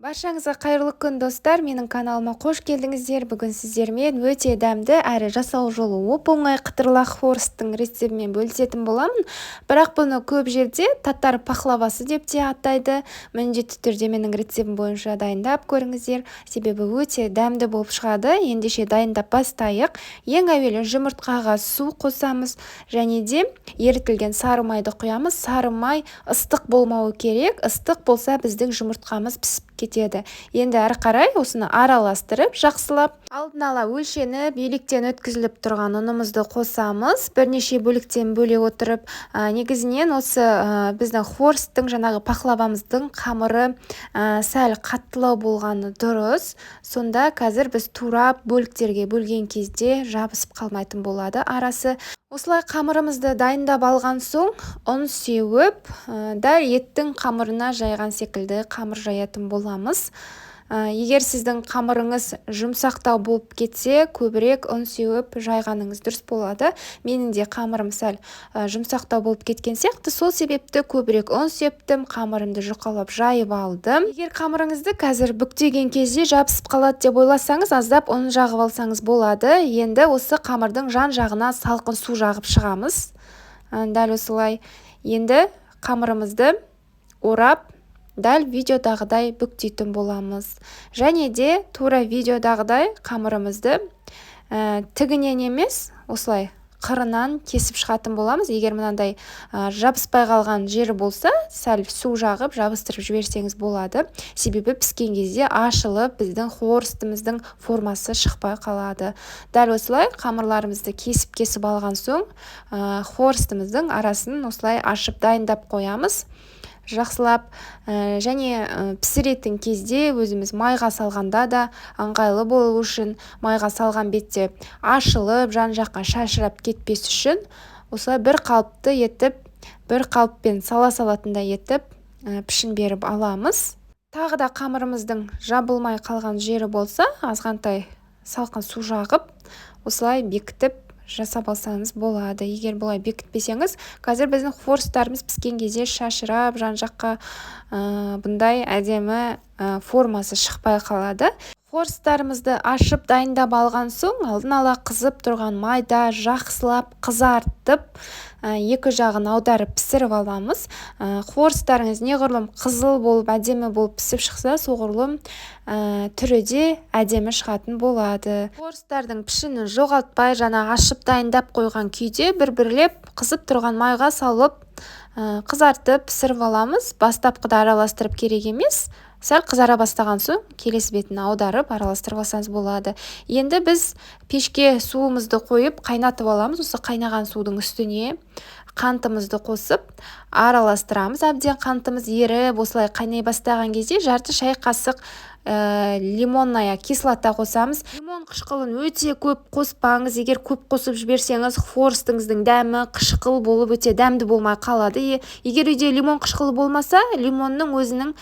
Баршаңызға қайырлы күн, достар! Менің каналыма қош келдіңіздер! Бүгін сіздермен өте дәмді әрі жасау жолы оп-оңай қытырлақ хворосттың рецептімен бөлісетін боламын. Бірақ бұны көп жерде татар пахлавасы деп те атайды. Міндетті түрде менің рецептім бойынша дайындап көріңіздер, себебі өте дәмді болып шығады. Ендеше дайындап бастайық. Ең әуелі жұмыртқаға су қосамыз және де ерітілген сары майды құямыз. Сары май ыстық болмауы керек. Ыстық болса, біздің жұмыртқамыз пісіп кетеді. Енді әрі қарай осыны араластырып, жақсылап алдын ала өлшеніп, електен өткізіліп тұрған ұнымызды қосамыз, бірнеше бөліктен бөле отырып. Негізінен осы біздің хворосттың, жаңағы пахлавамыздың қамыры сәл қаттылау болғаны дұрыс. Сонда қазір біз турап, бөліктерге бөлген кезде жабысып қалмайтын болады арасы. Осылай қамырымызды дайындап алған соң, ұн сеуіп, дәл еттің қамырына жайған секілді қамыр жаятын боламыз. Егер сіздің қамырыңыз жұмсақтау болып кетсе, көбірек ұн сеуіп жайғаныңыз дұрыс болады. Менің де қамырым сәл жұмсақтау болып кеткен сияқты, сол себепті көбірек ұн септім, қамырымды жұқалап жайып алдым. Егер қамырыңызды қазір бүктеген кезде жабысып қалады деп ойласаңыз, аздап ұн жағып алсаңыз болады. Енді осы қамырдың жан жағына салқын су жағып шығамыз. Дәл осылай. Енді қамырымызды орап, дәл видеодағыдай бүктейтін боламыз. Және де тура видеодағыдай қамырымызды тігінен емес, осылай қырынан кесіп шығатын боламыз. Егер мынандай жабыспай қалған жері болса, сәл су жағып, жабыстырып жіберсеңіз болады. Себебі піскен кезде ашылып, біздің хворостымыздың формасы шықпай қалады. Дәл осылай қамырларымызды кесіп-кесіп алған соң, хворостымыздың арасын осылай ашып дайындап қоямыз жақсылап. Және пісіретін кезде өзіміз майға салғанда да ыңғайлы болу үшін, майға салған бетте ашылып, жан жаққа шашырап кетпес үшін осылай бір қалыпты етіп, бір қалыппен сала салатындай етіп пішін беріп аламыз. Тағы да қамырымыздың жабылмай қалған жері болса, азғантай салқын су жағып, осылай бекітіп жасап алсаңыз болады. Егер бұлай бекітпесеңіз, қазір біздің хворосттарымыз піскен кезде шашырап, жан жаққа бұндай әдемі формасы шықпай қалады. Хворосттарымызды ашып дайындап алған соң, алдын ала қызып тұрған майда жақсылап қызартып, екі жағын аударып пісіріп аламыз. Хворосттарыңыз неғұрлым қызыл болып, әдемі болып пісіп шықса, соғұрлым түрі де әдемі шығатын болады. Хворосттардың пішінін жоғалтпай, жаңа ашып дайындап қойған күйде бір-бірлеп қызып тұрған майға салып, қызартып пісіріп аламыз. Бастапқыда араластырып керек емес. Сәл қызара бастаған соң, келесі бетін аударып, араластырып алсаңыз болады. Енді біз пешке суымызды қойып, қайнатып аламыз. Осы қайнаған судың үстіне қантымызды қосып, араластырамыз. Әбден қантымыз еріп, осылай қайнай бастаған кезде жарты шай қасық лимонная кислота қосамыз. Лимон қышқылын өте көп қоспаңыз. Егер көп қосып жіберсеңіз, хворостыңыздың дәмі қышқыл болып, өте дәмді болмай қалады. Егер үйде лимон қышқылы болмаса, лимонның өзінің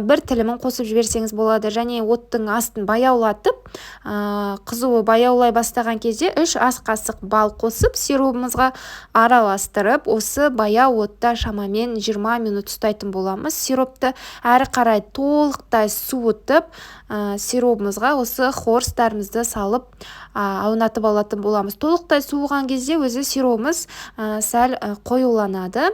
бір тілімін қосып жіберсеңіз болады. Және оттың астын баяулатып, қызуы баяулай бастаған кезде 3 ас қасық бал қосып, сиробымызға араластырып, осы баяу отта шамамен 20 минут ұстайтын боламыз. Сиропты әрі қарай толықтай суытып, сиробымызға осы хворосттарымызды салып, аунатып алатын боламыз. Толықтай суыған кезде өзі сиробымыз сәл қоюланады.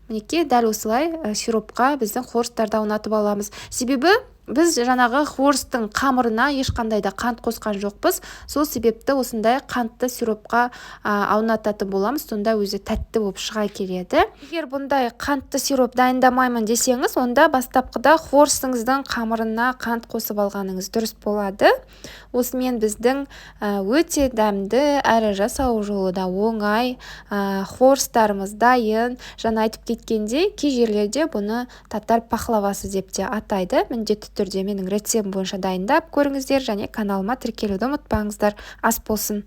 Мінекей, дәл осылай сиропқа біздің хворосттарды аунатып аламыз. Себебі біз жаңағы хворосттың қамырына ешқандай да қант қосқан жоқпыз. Сол себепті осындай қантты сиропқа аунататын боламыз. Сонда өзі тәтті болып шыға келеді. Егер бұндай қантты сироп дайындамаймын десеңіз, онда бастапқыда хворостыңыздың қамырына қант қосып алғаныңыз дұрыс болады. Осымен біздің өте дәмді әрі жасау жолы да оңай хворосттарымыз дайын. Жаңа айтып кеткендей, кей жерлерде бұны татар пахлавасы деп те атайды. Міндетті түрде менің рецептім бойынша дайындап көріңіздер және каналыма тіркелуді ұмытпаңыздар. Ас болсын!